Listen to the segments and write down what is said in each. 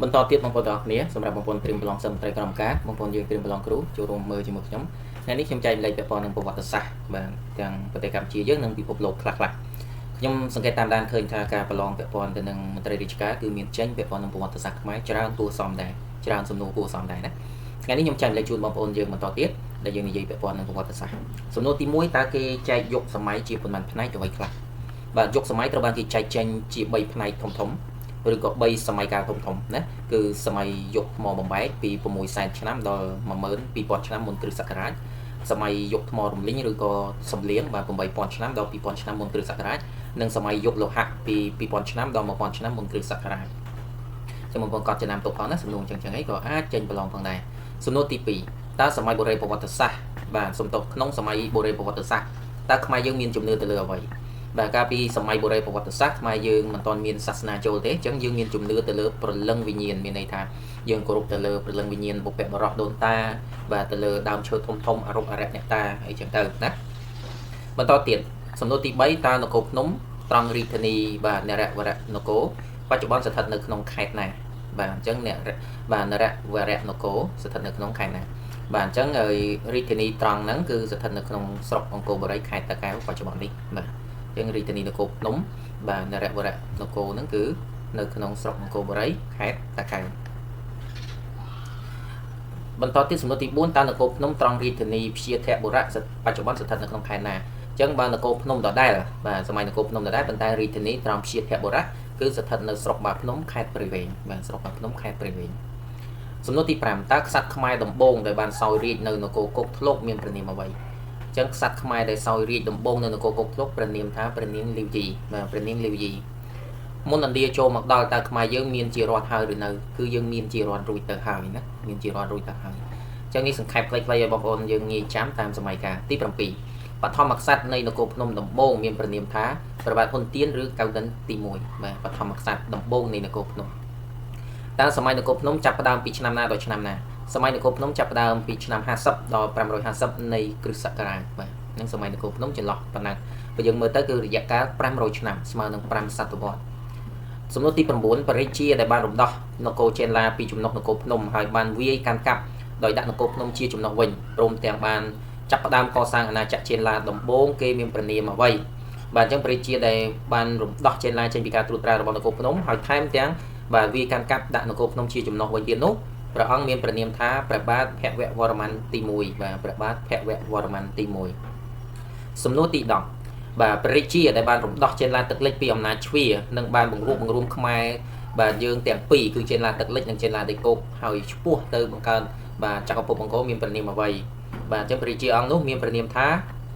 បន្តទៀតបងប្អូនទាំងអស់គ្នាសម្រាប់បងប្អូនត្រៀមប្រឡងសិស្សមន្ត្រីក្រមការបងប្អូនយើងត្រៀមប្រឡងគ្រូចូលរួមមើលជាមួយខ្ញុំថ្ងៃនេះខ្ញុំចែករំលែកពាក់ព័ន្ធនឹងប្រវត្តិសាស្ត្របាទទាំងប្រទេសកម្ពុជាយើងនិងពិភពលោកខ្លះៗខ្ញុំសង្កេតតាមដានឃើញថាការប្រឡងពាក់ព័ន្ធទៅនឹងមន្ត្រីរាជការគឺមានចេញពាក់ព័ន្ធនឹងប្រវត្តិសាស្ត្រខ្មែរច្រើនគួរសមដែរច្រើនសំណួរគួរសមដែរណាថ្ងៃនេះខ្ញុំចែករំលែកជូនបងប្អូនយើងបន្តទៀតដែលយើងនិយាយពាក់ព័ន្ធនឹងប្រវត្តិសាស្ត្រសំណួរទី1តើគេចែកយុគសម័យជាប៉ុន្មានផ្នែកអ្វីខ្លះបាទយុគសម័យត្រូវបានគេចែកចេញជា3ផ្នែកធំធំឬក៏3សម័យកាលធំធំណាគឺសម័យយុគថ្មបំបែកពី6សែនឆ្នាំដល់12000ឆ្នាំមុនគ្រិស្តសករាជសម័យយុគថ្មរំលីងឬក៏សំលៀងបាទ8000ឆ្នាំដល់2000ឆ្នាំមុនគ្រិស្តសករាជនិងសម័យយុគលោហៈពី2000ឆ្នាំដល់1000ឆ្នាំមុនគ្រិស្តសករាជចាំបងប្អូនកត់ចំណាំទុកផងណាសំណួរចឹងអីក៏អាចចេញប្រឡងផងដែរសំណួរទី2តើសម័យបុរេប្រវត្តិសាស្ត្របាទសំទោសក្នុងសម័យបុរេប្រវត្តិសាស្ត្រតើខ្មែរយើងមានជំនឿទៅលើអ្វីបាទកាលពីសម័យបុរេប្រវត្តិសាស្ត្រខ្មែរយើងមិនទាន់មានសាសនាចូលទេអញ្ចឹងយើងមានជំនឿទៅលើព្រលឹងវិញ្ញាណមានន័យថាយើងគោរពទៅលើព្រលឹងវិញ្ញាណបុព្វបុរសដូនតាបាទទៅលើដើមឈើធំធំអរុបអរិយអ្នកតាអីចឹងទៅណាបន្តទៀតសំណួរទី3តើនគរភ្នំត្រង់រាជធានីបាទនរវរៈនគរបច្ចុប្បន្នស្ថិតនៅក្នុងខេត្តណាបាទអញ្ចឹងអ្នកបាទនរវរៈនគរស្ថិតនៅក្នុងខេត្តណាបាទអញ្ចឹងរាជធានីត្រង់ហ្នឹងគឺស្ថិតនៅក្នុងស្រុកអង្គរបុរីខេត្តតាកែវបច្ចុប្បន្ននេះបាទអញ្ចឹងរាជធានីនគរភ្នំបាទនរវរៈនគរហ្នឹងគឺនៅក្នុងស្រុកអង្គរបុរីខេត្តតាកែវបន្តទៀតសំណួរទី4តើនគរភ្នំត្រង់រាជធានីព្យាធបុរៈបច្ចុប្បន្នស្ថិតនៅក្នុងខេត្តណាអញ្ចឹងបើនគរភ្នំដដែលបាទសម័យនគរភ្នំដដែលប៉ុន្តែរាជធានីត្រង់ព្យាធបុរៈគឺស្ថិតនៅស្រុកបាភ្នំខេត្តព្រៃវែងបាទស្រុកបាភ្នំខេត្តព្រៃវែងសំណួរទី5តើក្សត្រខ្មែរដំបូងដែលបានសោយរាជនៅនគរគោកធ្លុកមានព្រះនាមអ្វីអញ្ចឹងក្សត្រខ្មែរដែលសោយរាជដំបូងនៅនគរគោកធ្លុកព្រះនាមថាព្រះនាងលីវយីបាទព្រះនាងលីវយីមុនឥណ្ឌាចូលមកដល់តើខ្មែរយើងមានជារដ្ឋហើយឬនៅគឺយើងមានជារដ្ឋរួចទៅហើយណាមានជារដ្ឋរួចទៅហើយអញ្ចឹងនេះសង្ខេបខ្លីៗឲ្យបងប្អូនយើងងាយចាំតាមសម័យកាលទី7បឋមក្សត្រនៃនគរភ្នំដំបូងមានព្រះនាមថាព្រះបាទហ៊ុនទៀនឬកៅណ្ឌិន្យទី1បាទបឋមក្សត្រដំបូងនៃនគរភ្នំតើសម័យនគរភ្នំចាប់ផ្ដើមពីឆ្នាំណាដល់ឆ្នាំណាសម័យនគរភ្នំចាប់ផ្ដើមពីឆ្នាំ50ដល់550នៃគ្រិស្តសករាជបាទនឹងសម័យនគរភ្នំចន្លោះប៉ុណ្ណឹងបើយើងមើលទៅគឺរយៈកាល500ឆ្នាំស្មើនឹង5សតវត្សសំណួរទី9បរិជាដែលបានរំដោះនគរចេនឡាពីចំណុះនគរភ្នំហើយបានវាយកាន់កាប់ដោយដាក់នគរភ្នំជាចំណុះវិញព្រមទាំងបានចាប់ផ្ដើមកសាងអាណាចក្រចេនឡាដំបូងគេមានព្រះនាមអ្វីបាទអញ្ចឹងព្រះជាដែលបានរំដោះចេនឡាចេញពីការត្រួតត្រារបស់នគរភ្នំហើយថែមទាំងបាទវាកាន់កាប់ដាក់នគរភ្នំជាចំណុះវិញទៀតនោះព្រះអង្គមានព្រះនាមថាព្រះបាទភវវរ្ម័នទី1បាទព្រះបាទភវវរ្ម័នទី1សំណួរទី10បាទព្រះរាជាដែលបានរំដោះចេនឡាទឹកលិចពីអំណាចជ្វានិងបានបង្រួបបង្រួមខ្មែរបាទយើងទាំងពីរគឺចេនឡាទឹកលិចនិងចេនឡាដីគោកហើយឆ្ពោះទៅបង្កើតបាទចក្រភពអង្គរមានព្រះនាមអ្វីបាទអញ្ចឹងព្រះរាជាអង្គនោះមានព្រះនាមថា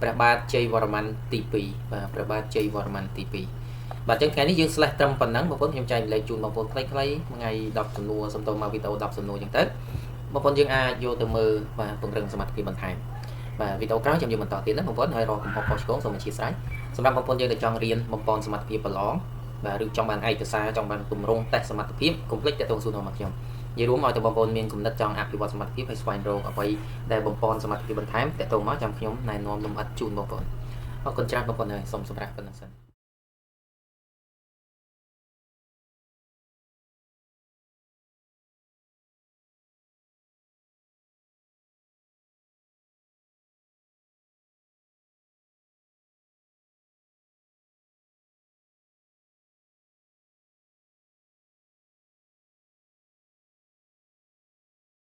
ព្រះបាទជ័យវរ្ម័នទី2បាទព្រះបាទជ័យវរ្ម័នទី2បាទអញ្ចឹងថ្ងៃនេះយើងស្លេះត្រឹមប៉ុណ្ណឹងបងប្អូនខ្ញុំចែករំលែកជូនបងប្អូនខ្លីៗមួយថ្ងៃ10សំណួរសំទោសមកវីដេអូ10សំណួរអញ្ចឹងទៅបងប្អូនយើងអាចយកទៅមើលបាទពង្រឹងសមត្ថភាពបន្ថែមបាទវីដេអូក្រោយខ្ញុំយកបន្តទៀតណាបងប្អូនហើយរកកំហុសខុសឆ្គងសូមអធ្យាស្រ័យសម្រាប់បងប្អូនយើងដែលចង់រៀនបំពន់សមត្ថភាពប្រឡងបាទឬចង់បានឯកសារចង់បានទម្រង់តេស្តសមត្ថភាពកុំភ្លេចតាក់ទងសួរនាំមកខ្ញុំនិយាយរួមឲ្យតែបងប្អូនមានគំនិតចង់អភិវឌ្ឍសមត្ថភាពហើយស្វែងរកអ្វីដែលបំពន់សមត្ថភាពបន្ថែមតាក់ទងមកចាំខ្ញុំណែនាំលម្អិតជូនបងប្អូនអរគុណច្រើនបងប្អូនហើយសូមសម្រាប់ប៉ុណ្ណឹងសិន។